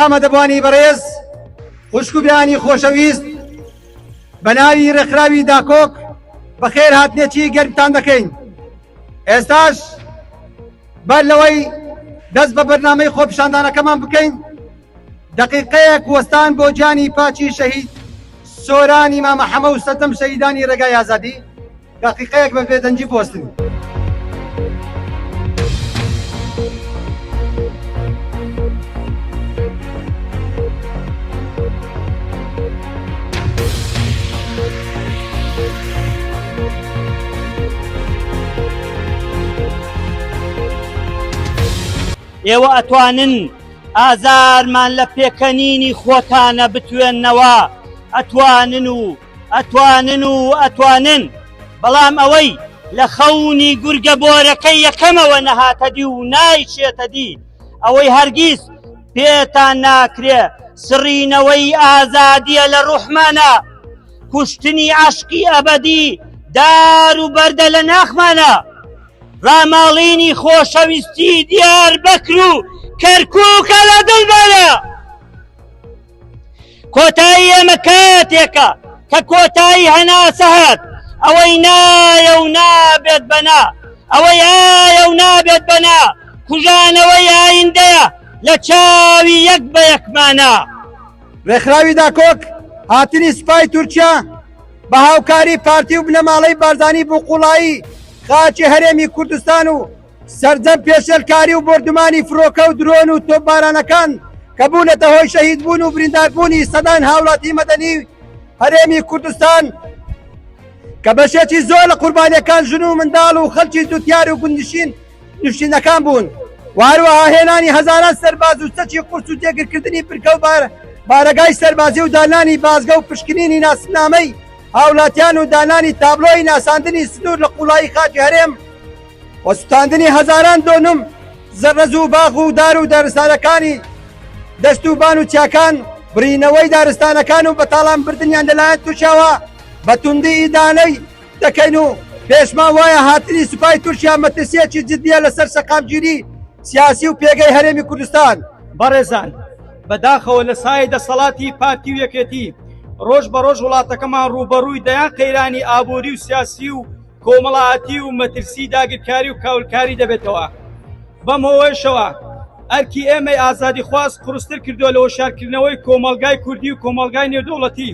ئامادەبوانی بەڕێز، خوشک و برایانی خۆشەویست، بە ناوی ڕێکخراوی داکۆک بەخێر هاتنێکی گەرمتان دەکەین. ئێستاش بەر لەوەی دەست بە بەرنامەی خۆپیشاندانەکەمان بکەین، دەقیقەیەک وەستان بۆ گیانی پاکی شەهید سۆرانی مامە حەمە و سەرجەم شەهیدانی ڕێگای ئازادی، دەقیقەیەک بە بێدەنگی بوەستن. ئێوە ئەتوانن ئازارمان لە پێکەنینی خۆتانە بتوێننەوە، ئەتوانن و ئەتوانن و ئەتوانن، بەڵام ئەوەی لە خەونی گورگە بۆرەکەی یەکەمەوە نەهاتەدی و نایچێتەدی، ئەوەی هەرگیز پێتان ناکرێ سڕینەوەی ئازادیە لە ڕوحمانە، کوشتنی عەشقی ئەبەدی دار و بەردە لە ناخمانە. ڕاماڵینی خۆشەویستی دیاربەکر و کەرکووکە لە دڵمانە. کۆتایی ئێمە کاتێکە کە کۆتایی هەناسە هات، ئەوەی نایە و نابێت بە نا، ئەوەی ئایە و نابێت بە نا، کوژانەوەی ئایندەیە لە چاوی یەک بە یەکمانە. ڕێکخراوی داکۆک هاتنی سوپای تورکیا بە هاوکاری پارتی و بنەماڵەی بارزانی بۆ قوڵایی خاکی هەرێمی کوردستان و سەرجەم پێشێلکاری و بۆردومانی فرۆکە و درۆن و تۆپبارانەکان کە بوونەتە هۆی شەهیدبوون و برینداربوونی سەدان هاوڵاتی مەدەنی هەرێمی کوردستان کە بەشێکی زۆر لە قوربانیەکان ژن و منداڵ و خەڵکی جوتیار و گوندنشین نشینەکان بوون و هەروەها هێنانی هەزاران سەرباز و چەکی قورس و جێگرکردنی بنکە و بارەگای سەربازی و دانانی بازگە و پشکنینی ناسنامەی هاوڵاتیان و دانانی تابلۆی ناساندنی سنوور لە قوڵایی خاکی هەرێم و سوتاندنی هەزاران دۆنم زەڕەز و باغ و دار و دارستانەکانی دەشت و بان و چیاکان بڕینەوەی دارستانەکان و بەتاڵان بردنیان لەلایەن تورکیاوە بە توندی ئیدانەی دەکەین و پێشمان وایە هاتنی سوپای تورکیا مەترسیەکی جدیە لەسەر سەقامگیری سیاسی و پێگەی هەرێمی کوردستان. بەڕێزان بەداخەوە لە سایەی دەسەڵاتی پارتی و یەکێتی ڕۆژ بە ڕۆژ وڵاتەکەمان ڕووبەڕووی دەیان قەیرانی ئابووری و سیاسی و کۆمەڵایەتی و مەترسی داگیرکاری و کاولکاری دەبێتەوە بەم هۆیەشەوە ئەرکی ئێمەی ئازادیخواز قورستر کردووە لە هۆشیارکردنەوەی کۆمەڵگای کوردی و کۆمەڵگای نێودەوڵەتی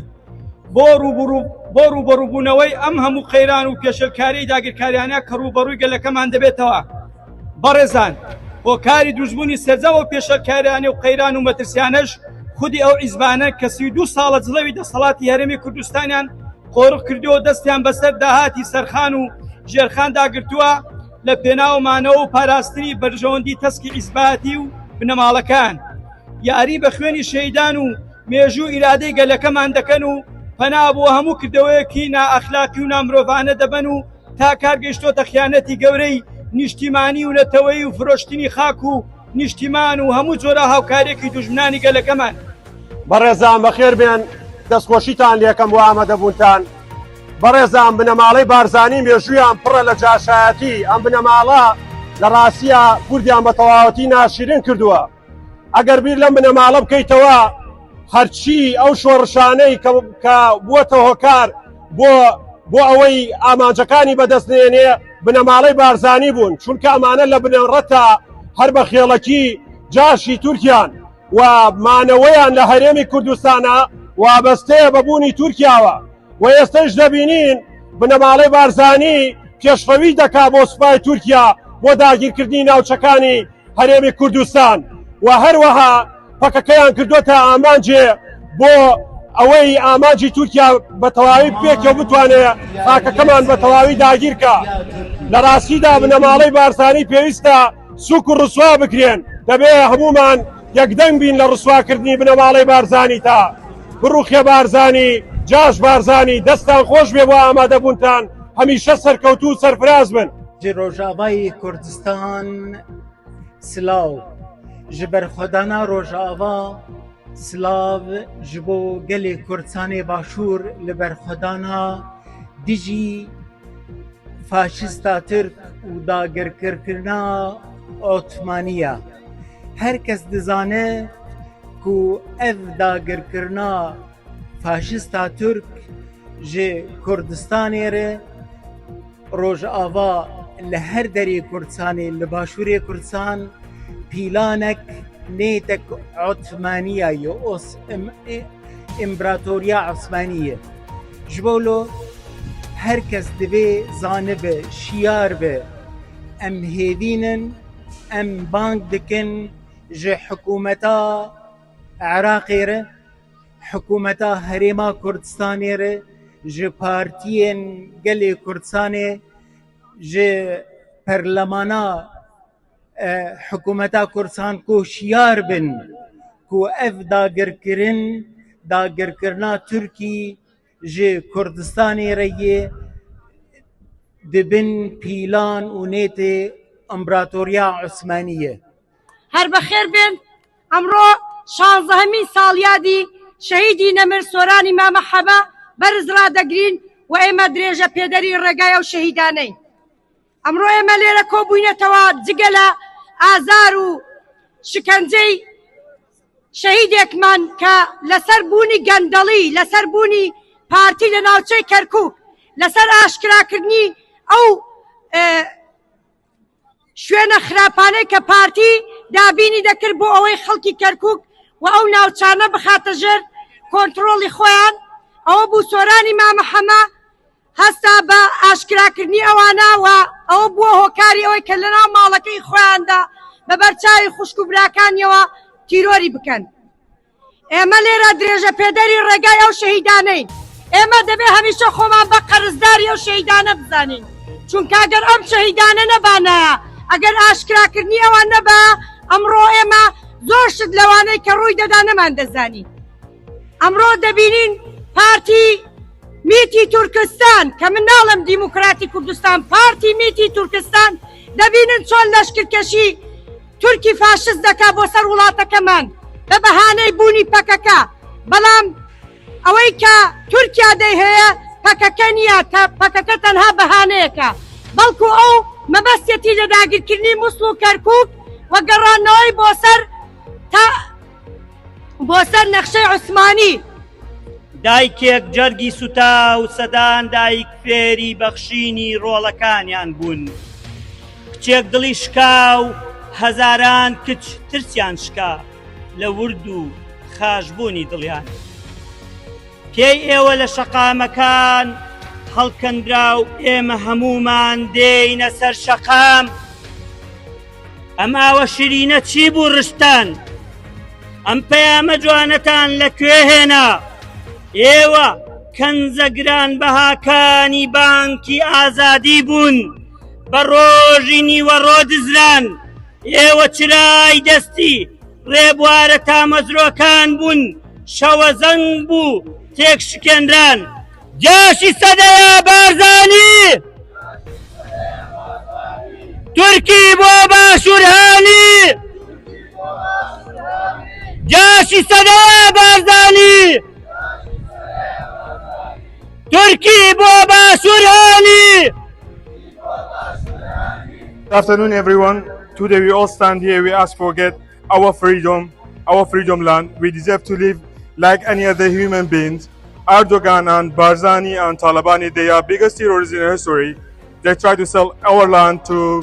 بۆ بۆ ڕووبەڕووبوونەوەی ئەم هەموو قەیران و پێشلکاری داگیرکاریانە کە ڕووبەڕووی گەلەکەمان دەبێتەوە بەڕێزان هۆکاری دروستبوونی سەرجەم ئەو پێشلکاریانە و قەیران و مەترسیانەش خودی ئەو عیزبانە کە 32 ساڵە جڵەوی دەسەڵاتی هەرێمی کوردستانیان قۆرخ کردووە دەستیان بەسەر داهاتی سەرخان و ژێرخاندا گرتووە لە پێناو مانەوە و پاراستنی بەرژەوەندی تەسکی ئیسباتی و بنەماڵەکان یاری بە خوێنی شەیدان و مێژوو ئیرادەی گەلەکەمان دەکەن و پەنا بۆ هەموو کردەوەیەکی نائەخلاقی و نامرۆڤانە دەبەن و تا کار گەیشتۆتە خیانەتی گەورەی نیشتیمانی و نەتەوەیی و فرۆشتنی خاک و نیشتیمان و هەموو جۆرە هاوکاریەکی دوژمنانی گەلەکەمان. بەڕێزان بەخێر بێن دەستخۆشیتان لێکەم بۆ ئامادەبوونتان بەڕێزان بنەماڵەی بارزانی مێژوویان پڕە لە جاشایەتی ئەم بنەماڵە لە ڕاستیە کوردیان بە تەواوەتی ناشرین کردووە ئەگەر بیر لەم بنەماڵە بکەیتەوە هەرچی ئەو شۆڕشانەی کە بووەتە هۆکار بۆ بۆ ئەوەی ئامانجەکانی بەدەست نێنێ بنەماڵەی بارزانی بوون چونکە ئەمانە لە بنەڕەتە هەر بە خێڵەکی جاشی تورکیان و مانەوەیان لە هەرێمی کوردستانە وابەستەیە بە بوونی تورکیاوە و ئێستەش دەبینین بنەماڵەی بارزانی پێشڕەوی دەکا بۆ سوپای تورکیا بۆ داگیرکردنی ناوچەکانی هەرێمی کوردستان و هەروەها پەکەکەیان کردوتە ئامانجێ بۆ ئەوەی ئامانجی تورکیا بە تەواوی پێکە و بتوانێت خاکەکەمان بە تەواوی داگیرکە لە ڕاستیدا بنەماڵەی بارزانی پێویستە سوک و ڕسوا بکرێن دەبێ هەمومان یەکدەنگ بین لە ڕسواکردنی بنەماڵەی بارزانی تا بڕوخێ بارزانی جاش بارزانی دەستان خۆش بێ بۆ ئامادەبوونتان هەمیشە سەرکەوتوو و سەرفراز بن. Ji Rojavayê Kurdistan silav ji berxwedana Rojava silav ji bo gelê Kurdistanê Başûr li berxwedana dijî faşista Tirk û dagirkirkirina Otmaniya. Her kes dizane. ku ev dagirkirina faşista Turk ji Kurdistanê re Rojava li her derê Kurdistanê li başûrê Kurdistan pîlanek nêtek Osmaniya ye Împeratoriya Osmanî ye. Ji bo lo her kes divê zanibe, şiyar be. Em hêvînin, em bang dikin ji hikûmeta Iraqê re, hikûmeta Herêma Kurdistanê re, ji partiyên gelê Kurdistanê, ji perlemana Hikûmeta Kurdistan ku şiyar bin ku ev dagirkirin dagirkirina Tirkî ji Kurdistanê re yê di bin pîlan û nêtê Împeratoriya Osmanî ye. Her bi xêr bên ئەمڕۆ شانزەهەمین ساڵیادی شەهیدی نەمر سۆرانی مامە حەمە بەرز ڕادەگرین و ئێمە درێژە پێدەری ڕێگای ئەو شەهیدانەین. ئەمڕۆ ئێمە لێرە کۆبووینەتەوە جگە لە ئازار و شکەنجەی شەهیدێکمان کە لەسەر بوونی گەندەڵی لەسەر بوونی پارتی لە ناوچەی کەرکک لەسەر ئاشکراکردنی ئەو شوێنە خراپانەی کە پارتی دابینی دەکرد بۆ ئەوەی خەڵکی کەرکک و ئەو ناوچانە بخاتە ژێر کۆنتترۆڵی خۆیان ئەوە بوو سۆرانی مامە حەمە هەستا بە ئاشکراکردنی ئەوانە و ئەوە بووە هۆکاری ئەوەی کە لەناو ماڵەکەی خۆیاندا بە بەرچاوی خوشک و براکانیەوە تیرۆری بکەن. ئێمە لێرە درێژە پێدەری ڕێگای ئەو شەهیدانەین. ئێمە دەبێ هەمیشە خۆمان بە قەرزداری ئەو شەهیدانە بزانین، چونکە ئەگەر ئەم شەهیدانە نەبانایە، ئەگەر ئاشکراکردنی ئەوان نەبا، ئەمڕۆ ئێمە زۆر شت لەوانەی کە ڕووی دەدا نەماندەزانی. ئەمڕۆ دەبینین پارتی میتی تورکستان کە من ناڵێم دیموکراتی کوردستان پارتی میتی تورکستان دەبینن چۆن لەشکرکەشی تورکی فاشست دەکا بۆ سەر وڵاتەکەمان بە بەهانەی بوونی پەکەکە بەڵام ئەوەی کە تورکیا دەیهەیە پەکەکە نییە تا پەکەکە تەنها بەهانەیەکە بەڵکو ئەو مەبەستێتی لە داگیرکردنی موسڵ و کەرکک و گەڕانەوەی بۆ سەر تا بۆ سەر نەخشەی عوسمانی. دایکێک جەرگی سوتا و سەدان دایک فێری بەخشینی ڕۆڵەکانیان بوون. کچێک دڵی شکا و هەزاران کچ ترسیان شکا لە ورد و خاشبوونی دڵیان. پێی ئێوە لە شەقامەکان هەڵکەندرا و ئێمە هەموومان دێینە سەر شەقام. ئەم ئاوە شیرینە چی بوو ڕشتان؟ ئەم پەیامە جوانەتان لە کوێ هێنا؟ ئێوە کەنزە گرانبەهاکانی بانکی ئازادی بوون، بە ڕۆژی نیوەڕۆ دزران. ئێوە چرای دەستی ڕێبوارە تامەزرۆکان بوون، شەوەزەنگ بوو تێکشکێنران. جاشی سەدەیە بارزانی تورکی بۆ باشوورهانی جاشی سەدەیە بارزانی تورکی بۆ باشوورهانی Good afternoon, everyone. Today we all stand here. We ask for get our freedom, our freedom land. We deserve to live like any other human beings. Erdogan and Barzani and Talabani, they are biggest terrorists in history. They try to sell our land to,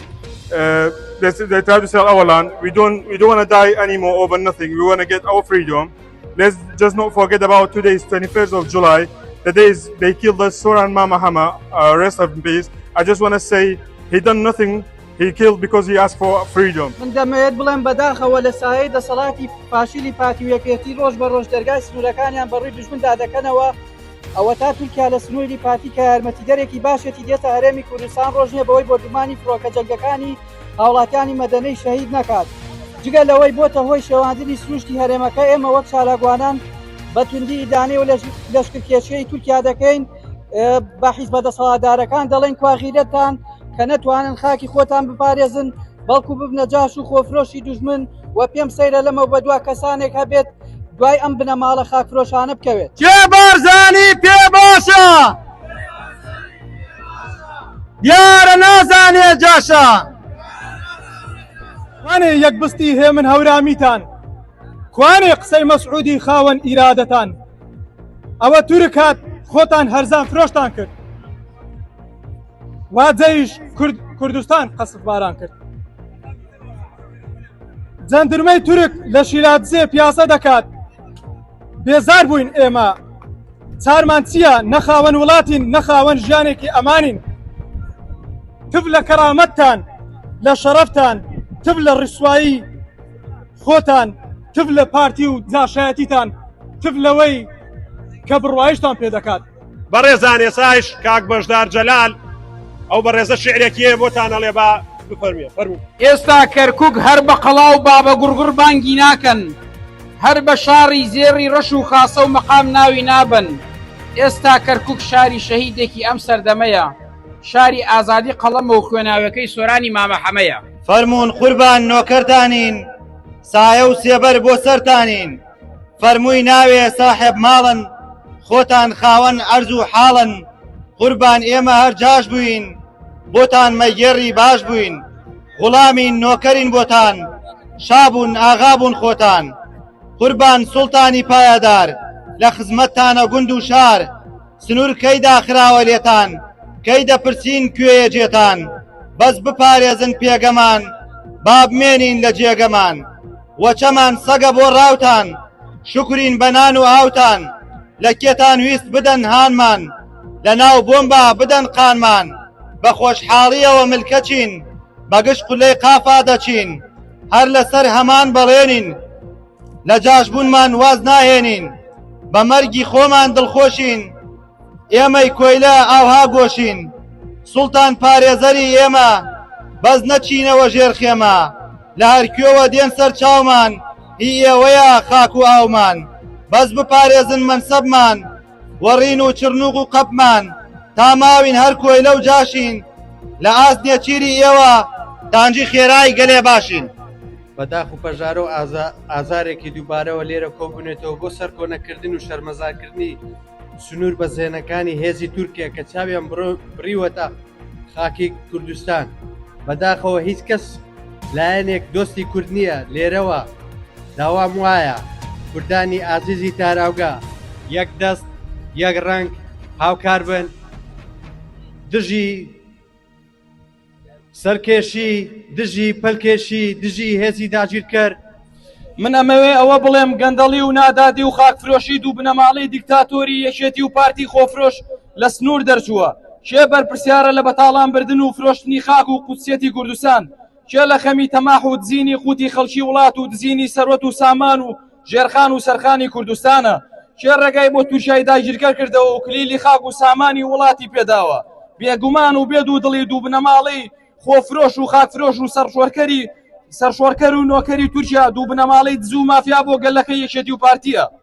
uh, they, they try to sell our land. We don't, we don't want to die anymore over nothing. We want to get our freedom. Let's just not forget about today's 21st of July, the days they killed the Soran Mama Hama, uh, rest of peace. I just want to say he done nothing He killed because he asked for freedom. من دەمەوێت بڵێم بەداخەوە لە سایەی دەسەڵاتی فاشیلی پارتی و یەکێتی ڕۆژ بە ڕۆژ دەرگای سنوورەکانیان بە ڕووی دوژمندا دەکەنەوە، ئەوەتا تورکیا لە سنووری پارتی کە یارمەتیدەرێکی باشێتی دێتە هەرێمی کوردستان ڕۆژ نییە بەوەی بۆردومانی فڕۆکە جەنگەکانی هاوڵاتیانی مەدەنەی شەهید نەکات جگە لەوەی بۆتە هۆی شێواندنی سروشتی هەرێمەکە ئێمە وەک چالاکوانان بە توندی ئیدانەی و لەشکرکێشیی تورکیا دەکەین بە حیزبە دەسەڵاتدارەکان دەڵێن کوا غیرەتتان کە نەتوانن خاکی خۆتان بپارێزن بەڵکو ببنە جاش و خۆفرۆشی دوژمن و پێم سەیرە لەمە بەدوا کەسانێک هەبێت دوای ئەم بنەماڵە خاکفرۆشانە بکەوێت. کێ بارزانی پێ باشە دیارە نازانێ جاشە. وانێ یەک بستی هێمن هەورامیتان. کوانێ قسەی مەسعودی خاوەن ئیرادەتان؟ ئەوە تورک هات خۆتان هەرزان فرۆشتان کرد. وا جەیش کورد کوردستان قەسف باران کرد. جەندرمەی تورک لە شیلادزێ پیاسە دەکات. بێزار بووین ئێمە چارمان چییە نە خاوەن وڵاتین نە خاوەن ژیانێکی ئەمانین. تف لە کەرامەتتان لە شەرەفتان تف لە ڕیسوایی خۆتان تف لە پارتی و جاشایەتیتان تف لەوەی کە بڕوایشتان پێ دەکات. بەڕێزان ئێسایش کاک بەشدار جەلال ئەو بەڕێزە شیعرێکی هەیە بۆتان ئەڵێ با بفەرموێ فەرموو. ئێستا کەرکوک هەر بە قەڵا و بابە گوڕگوڕ بانگی ناکەن، هەر بە شاڕی زێڕی ڕەش و خاسە و مەقام ناوی نابەن، ئێستا کەرکوک شاری شەهیدێکی ئەم سەردەمەیە، شاری ئازادی قەڵەمە و خوێناوێکەی سۆرانی مامە حەمەیە. فەرموون قوربان نۆکەرتانین سایە و سێبەر بۆ سەرتانین فەرمووی ناوێ ساحێب ماڵن خۆتان خاوەن عەرز و حاڵن قوربان ئێمە هەر جاش بووین بۆتان مەگێڕی باش بووین غوڵامین نۆکەرین بۆتان شابوون ئاغا بوون خۆتان قوربان سوڵتانی پایەدار لە خزمەتتانە گوند و شار سنوور کەی داخراوە لێتان کەی دەپرسین کوێیە جێتان بەس بپارێزن پێگەمان با بمێنین لە جێگەمان وەچەمان سەگە بۆ ڕاوتان شوکرین بە نان و ئاوتان لە کێتان ویست بدەن هانمان لە ناو بۆمبا بدەن قانمان بە خۆشحاڵیەوە ملکەچین بە گشت قولەی قافا دەچین هەر لەسەر هەمان بەڵێنین لە جاشبوونمان واز ناهێنین بە مەرگی خۆمان دڵخۆشین ئێمەی کۆیلە ئاوها گۆشین سوڵتان پارێزەری ئێمە بەس نەچینەوە ژێر خێمە لە هەرکوێوە دێن سەر چاومان هی ئێوەیە خاک و ئاومان بەس بپارێزن مەنسەبمان وەڕین و چڕنوق و قەپمان تا ماوین هەر کۆیلە و جاشین لە ئاست نێچیری ئێوە تانجی خێرای گەلێ باشین. بە داخ و پەژارە و ئازارێکی دووبارەوە لێرە کۆبوونێتەوە بۆ سەرکۆنەکردن و شەرمەزارکردنی سنوور بەزێنەکانی هێزی تورکیا کە چاویان بڕیوەتە خاکی کوردستان. بەداخەوە هیچ کەس لایەنێک دۆستی کورد نییە، لێرەوە داوام وایە کوردانی ئازیزی تاراوگە یەک دەست یەک ڕەنگ هاوکار بن دژی سەرکێشی دژی پەلکێشی دژی هێزی داگیرکەر. من ئەمەوێ ئەوە بڵێم گەندەڵی و نادادی و خاکفرۆشی دوو بنەماڵەی دیکتاتۆری یەکێتی و پارتی خۆفرۆش لە سنوور دەرچووە. کێ بەرپرسیارە لە بەتاڵان بردن و فرۆشتنی خاک و قودسیەتی کوردستان؟ کێ لە خەمی تەماح و دزینی قوتی خەڵکی وڵات و دزینی سەروەت و سامان و ژێرخان و سەرخانی کوردستانە؟ کێ ڕێگای بۆ تورکیای داگیرکەر کردەوە و کلیلی خاک و سامانی وڵاتی پێداوە؟ بێگومان و بێ دوودڵی دوو بنەماڵەی خۆفرۆش و خاکفرۆش و سەرشۆرکەری سەرشۆڕکەر و نۆکەری تورکیا دوو بنەماڵەی دز و مافیا بۆ گەلەکەی یەکێتی و پارتیە.